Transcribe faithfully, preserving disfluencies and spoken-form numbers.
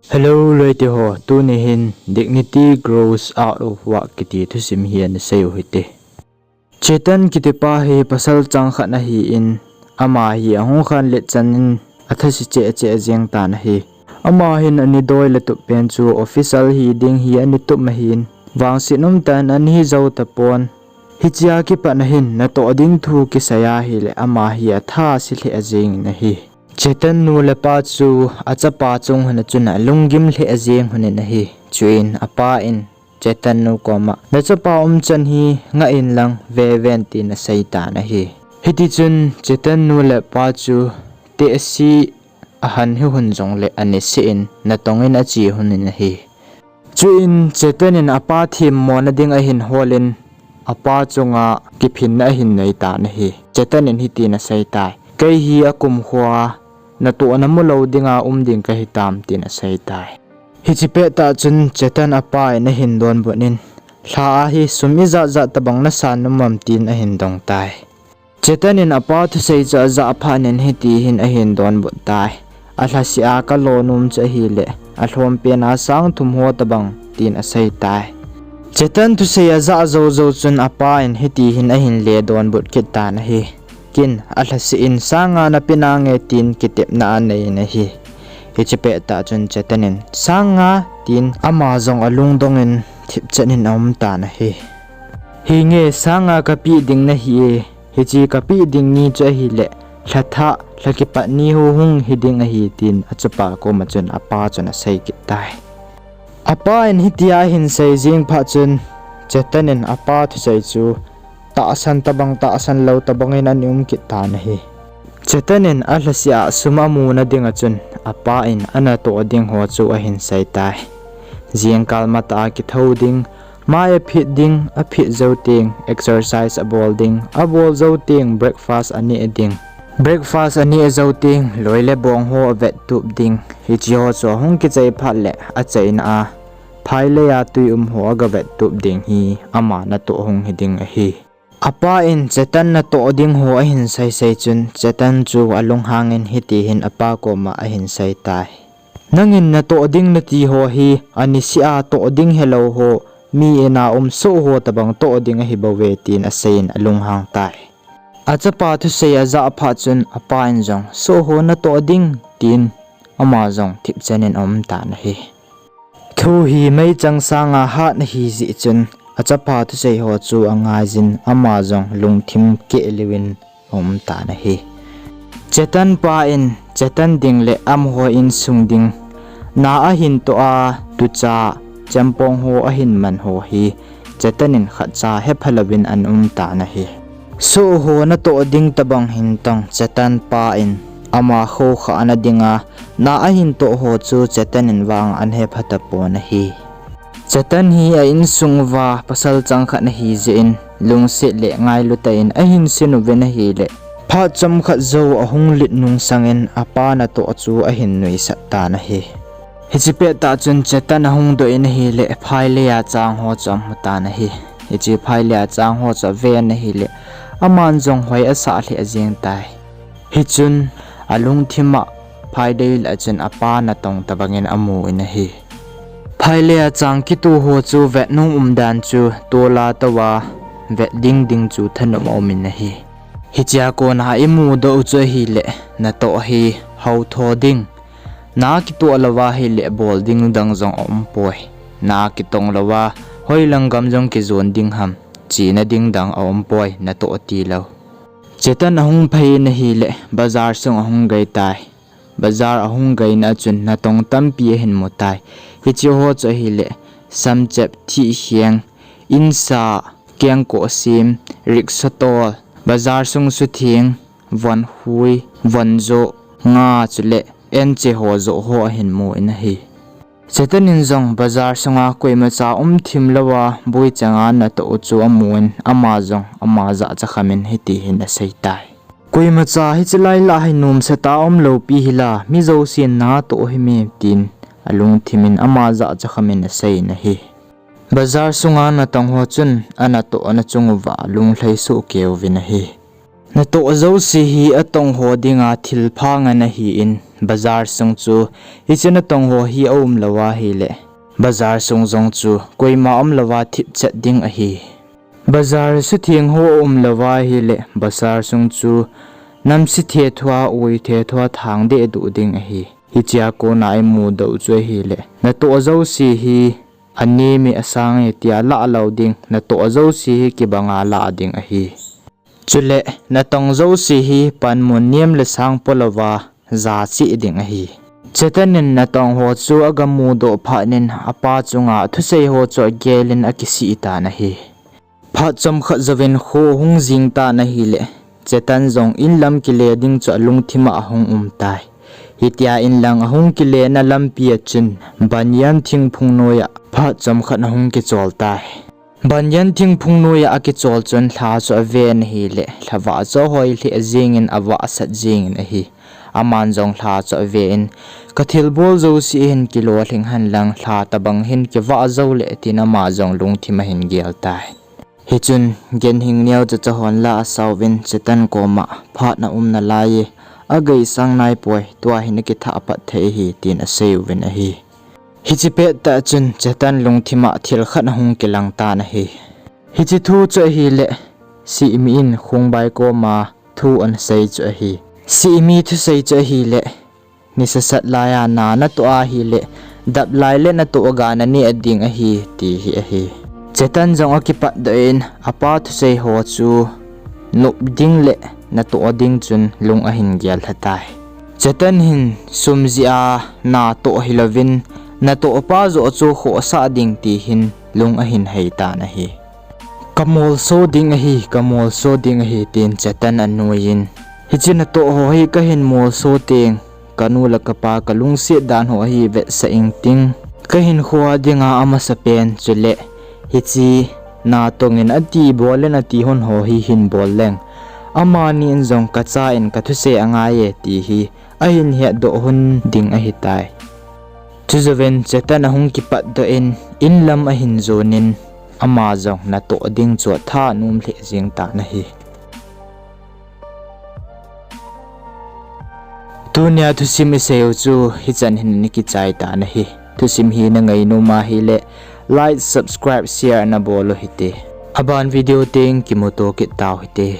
Hello loite ho, tuni hin Dignity Grows Out of Work kiti thusim hi ana sei u hite. Chetan kitipa hi pasal chang khat ahin, ama hi ahung khan let chan in athase cheh cheh jeng tan ahi. Ama hin ani doi le tup pen chu official hi ding hi ani tup ahin, vangset umtah in ani hi jou tapon. Hichea kipat ahin natoh ding thu kisei ahile ama hi atha se lheh jeng in ahi. Chetan nu le pa chu achapa chung hon a chun alunggim lheh jeng hon in ahi. Chuin apa in Chetan nu koma, nachapa umchan hi ngah in lang ve ven tin asei tan ahi. Hitichun Chetan nu le pa chu tehse ahan hi hon jongle aniseh in natong in ache hon in ahi. Chuin Chetan in apa themmona ding ahin hol in apa chunga kiphinna ahin nei tan ahi. Chetan in hitin asei tai, kei hi akumkhoa natohna mulou dinga um ding kahitam tin asei tai. Hiche pettah chun Chetan apa in ahin donbut in, lha a hi sum ijat jat tobang nasan nom am tin ahin dong tai. Chetan in apa thusei chu ajah phat in hiti hin ahin donbut tai. Alhaseh a kalo nom chu ahile, alhompen a sang thum ho tobang tin asei tai. Chetan thusei ajah jou jou chun apa in hiti hin ahin le donbut kit tan ahi. Ken alhaseh in sang nga nape nange tin kitepna anei in ahi. Hiche pettah chun Chetan in sang nga tin ama jong alungdong in thipchet in aum tan ahi. Hinge sang nga kapeh ding nahi e, hiche kapeh ding ni chu ahile, lha thah, lha kipat ni hu hung hi ding ahi tin achapa koma chun apa chun asei kit tai. Apa in hitia ahin sei jeng phat chun, Chetan in apa thusei chu tahsan tobang tahsan lou tobang in ana um kit tan ahi. Chetan in alhaseh a sum amuna dinga chun apa in anatoh ding ho chu ahin sei tai. Jingkah matah a kithou ding, mai aphit ding, aphit jou teng exercise abol ding, abol jou teng breakfast aneh ding. Breakfast aneh jou teng loi le bong ho avettup ding. Hiche ho chu ahung kichai phat le achaina a phailei a tui um ho agavettup ding hi ama natoh hung hi ding ahi. Apa in Chetan natoh ding ho ahin sei sei chun Chetan chu alunghang in hiti hin apa koma ahin sei tai. Nangin natoh ding nati ho hi aniseh a toh ding helou ho, mi in a um soh ho tobang toh ding ahi bouve tin asei in alunghang tai. Achapa thusei ajah phat chun apa in jong soh ho natoh ding tin ama jong thipchet in aum tan ahi. Thu hi meichang sanga hat ahi jeh chun achapa thusei ho chu angaijin ama jong lungthim keh lheh in aum tan ahi. Chetan pa in Chetan ding le amaho insung ding na ahin toh a, tucha, chempong ho ahin man ho hi Chetan in khatcha hepha louvin ana um tan ahi. Soh ho natoh ding tobang hin tong Chetan pa in ama khoukhah na dinga na ahin toh ho chu Chetan in vang ana hepha tapon ahi. Chetan hi a insung uva pasal chang khat ahi jeh in lungset le ngailu tah in ahin sei uvin ahile, phat chomkhat jou ahung lut nung sangin apa natoh chu ahin nuisat tan ahi. Hiche pettah chun Chetan ahung doh in ahile, phailei a chang ho chu amu tan ahi. Hiche phailei a chang ho chu aven ahile, aman jong hoi asah lheh jeng tai. Hichun alungthim a phailei lah a chun apa natong tobang in amu in ahi. Phailei a chang kitoh ho chu vetnom umdan chu tol a touva vet ding ding chu thanom aum in ahi. Hichea kona imudoh u chu ahile, natoh hi houthou ding, na kitoh louva ahile bol ding dang jong aumpoi. Na kitong louva hoilang gam jong kijon ding ham, chena ding dang aumpoi, natoh tilou. Chetan ahung phei in ahile, bazar sung ahung gei tai. Bazar ahung geina a chun natong tampi ahin mu tai. Hiche ho chu ahile, samchep, thihkheng, insa, kengkoh sem, rickshaw tol, bazar sung sutheng, von hui, von joh, nga chule enche ho joh ho ahin mu in ahi. Chetan in jong bazar sunga koimacha umthim louva boichanga natoh u chu amun, ama jong ama jahcha kham in hiti hin asei tai. Koimacha hiche lai lah hi nomsa tah a umlou pi hila, mi jousen natoh him e tin alungthim in ama jahcha kham in asei in ahi. Bazar sunga natong ho chun anatoh na chung uva lunglhai soh kei uvin ahi. Natoh jouse hi atong ho dinga thilpha ngen ahin, bazar sung chu hiche natong ho hi aum lou ahile, bazar sung jong chu koima um louva thipchet ding ahi. Bazar sutheng ho aum louva ahile, bazar sung chu namse thethua, ui thethua thang deh duh ding ahi. Hichea kona imudoh chu ahile, natoh jouse hi anem e, asang e tia lah lou ding, natoh jouse hi kibanga lah ding ahi. Chule natong jouse hi panmun nem le sang polouva jacheh ding ahi. Chetan in natong ho chu agamudoh phat in apa chunga thusei ho chu agelin akisih tan ahi. Phat chomkhat jouvin kho ahung jing tan ahile, Chetan jong inlam kile ding chu alungthima ahung um tai. Hitia inlang ahung kilena lampi a chun banyan thingphung noiya, phat chomkhat ahung kichol tai. Banyan thingphung noiya akichol chun lha chu aven ahile, lhavah chu ahoi lheh jengin avahsat jengin ahi. Aman jong lha chu aven, kathilbol jouse hin kilolhing henlang, lha tobang hin kivah joule, tin ama jong lungthim ahin gel tai. Hichun ganhing neocha cha hon la asauvin Chetan koma, phat naum nalai e, ageisang naipoi, tua hi nakithah pat thei ahi, tin aseiuvin ahi. Hiche pettah chun Chetan lungthima thil khat ahung kilang tan ahi. Hiche thu chu ahile, sihmi in khongbai koma thu anasei chu ahi. Sihmi thusei chu ahile, nisasat laiya na natoh ahile, dap lai le natoh aga naneh ding ahi, ti hi ahi. Chetan jong akipatdoh in, apa thusei ho chu nop ding le natoh ding chun lung ahin gel lha tai. Chetan hin sum jeh a natoh hilouvin, natohpa joh chu khohsah ding ti hin lung ahin hei tan ahi. Kamolso ding ahi, kamolso ding ahi, tin Chetan anuiyin, hiche natoh ho hi kahin molso teng, kanu le kapa kalungset dan ho ahi vetsah ingting. Kahinkhoa dinga amasapen chule hiche natongin ati bol in ati hon ho hi hinbol leng, amani in jong kacha in kathusei angai e ti hi ahin hetdoh hon ding ahitai. Chujouvin Chetan ahung kipatdoh in, inlam ahin jonin, ama jong natoh ding chu atha anom lheh jeng tan ahi. Tunia thusim iseiu chu hichan hin ana kichai tan ahi. Thusim hi nangainom ahile, like, subscribe, share nabol u hite. Aban video teng kimuto kit tau hite.